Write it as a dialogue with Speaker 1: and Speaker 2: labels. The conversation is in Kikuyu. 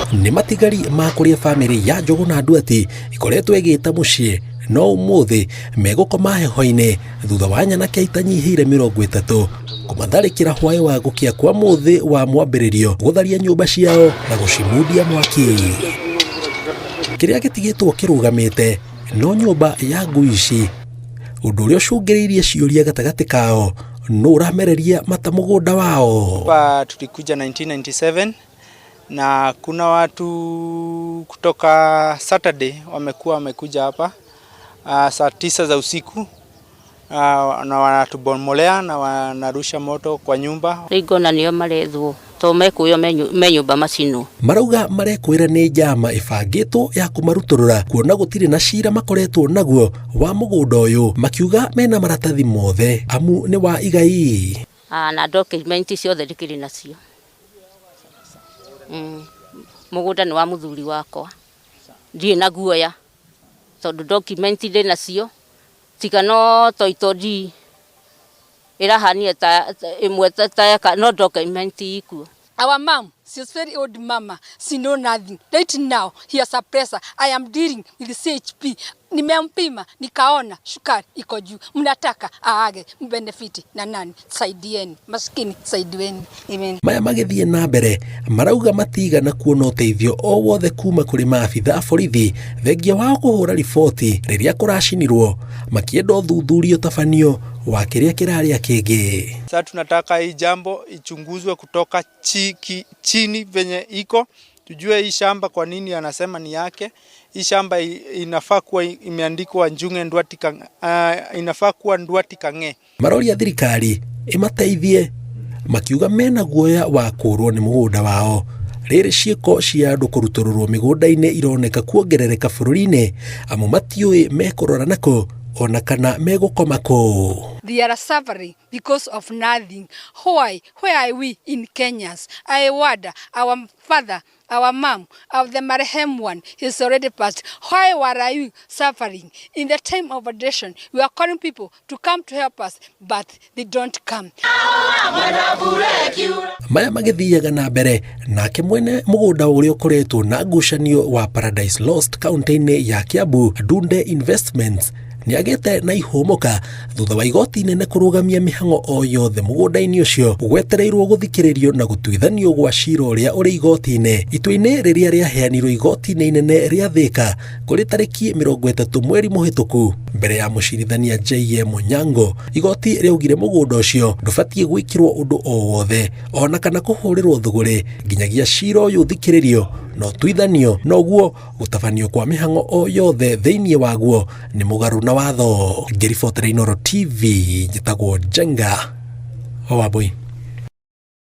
Speaker 1: Nĩ matigari ma kũrĩa bamĩrĩ ya Njũgũna Nduati ĩkoretwo ĩgĩta mũciĩ, no ũmũthĩ megũkoma heho-inĩ thutha wa nyanake itanyihĩire 30 kũmatharĩkĩra hwaĩ wa gũkĩa kwa mũthĩ wa mwambĩrĩrio, gũtharia nyũmba ciao na gũcimundia mwaki. Kĩrĩa gĩtigĩtwo kĩrũgamĩte no nyũmba ya ngui ici, ũndũ ũrĩa ũcũngĩrĩirie ciũria gatagatĩ kao, nũ ũramereria mata mũgũnda wao?
Speaker 2: Hapa tulikuja 1997 na kuna watu kutoka Saturday wamekuwa wamekuja hapa saa 9 za usiku na wanatubomolea na wanarusha moto kwa nyumba.
Speaker 3: Rĩu ngona nĩo marethwo to mekũywo me nyũmba macinwo.
Speaker 1: Marauga marekwĩra nĩ njama ĩbangĩtwo ya kũmarutũrũra, kuona gũtirĩ na cira makoretwo naguo wa mũgũnda ũyũ, makiuga mena maratathi mothe amu nĩ wa igai.
Speaker 3: Na document ciothe ndĩkĩrĩ nacio. Mũgũnda nĩ wa mũthuri wakwa, ndirĩ na guoya tondũ document ndĩ nacio, tiga no title deed ĩrahanire ta ĩmwe ta no document ikuo.
Speaker 4: Our mom, she's very old mama, she know nothing. Right now, he has a pressure. I am dealing with CHP. Nimempima, nikaona sukari iko juu. Mnataka aage, mbenefit na nani? Saidieni. Maskini, saidieni. Amen.
Speaker 1: Maya magĩthiĩ na mbere, marauga matigana kuona ũteithio o wothe kuma kũrĩ maabitha a borithi, thengia wao kũhũra riboti rĩrĩa kũracinirwo, makĩenda ũthuthuria ũtabanio wa kĩrĩa kĩrarĩa kĩngĩ.
Speaker 2: Sasa tunataka hii jambo ichunguzwe kutoka chini venye iko, tujue hii shamba kwa nini anasema ni yake. Hii shamba inafaa kuwa imeandikwa Njung'e Nduati inafaa kuwa Nduati Kang'e.
Speaker 1: Maroria thirikari ĩmateithie, makiuga mena guoya wa kũrwo nĩ mũgũnda wao. Rĩrĩ ciĩko cia andũ kũrutũrũrwo mĩgũnda-inĩ ironeka kuongerereka bũrũri-inĩ, amu matiũĩ mekũrora nakũ ona kana megũkoma kũ.
Speaker 4: They are suffering because of nothing. Why? Where are we in Kenyans? I wonder, our father, our mom, of the marehemu one, he's already passed. Why were you suffering? In the time of addition, we are calling people to come to help us, but they don't come.
Speaker 1: Maya magĩthiaga na mbere, nake mwene mũgũnda ũrĩa ũkoretwo na ngucanio wa Paradise Lost kaunti-inĩ ya Kiambu, Dunde Investments, nĩagĩte na ihũmũka thutha wa igoti inene kũrũgamia mĩhang'o o yothe mũgũnda-inĩ ũcio gwetereirwo gũthikĩrĩrio na gũtuithanio gwa cira ũrĩa ũrĩ igoti-inĩ. Itua-inĩ rĩrĩa rĩaheanirwo igoti-inĩ inene rĩa Thĩka kũrĩ tarĩki 30 mweri mũhĩtũku mbere ya mũcirithania J.M. Onyango, igoti rĩaugire mũgũnda ũcio ndũbatiĩ gwĩkĩrwo ũndũ o wothe ona kana kũhũrĩrwo thũgũrĩ nginyagia cira ũyũ ũthikĩrĩrio na ũtuithanio, noguo gũtabanio kwa mĩhang'o o yothe thĩinĩ waguo nĩ mũgarũ na watho. Ngĩribotera Inooro TV, njĩtagwo Njenga wa Wambui.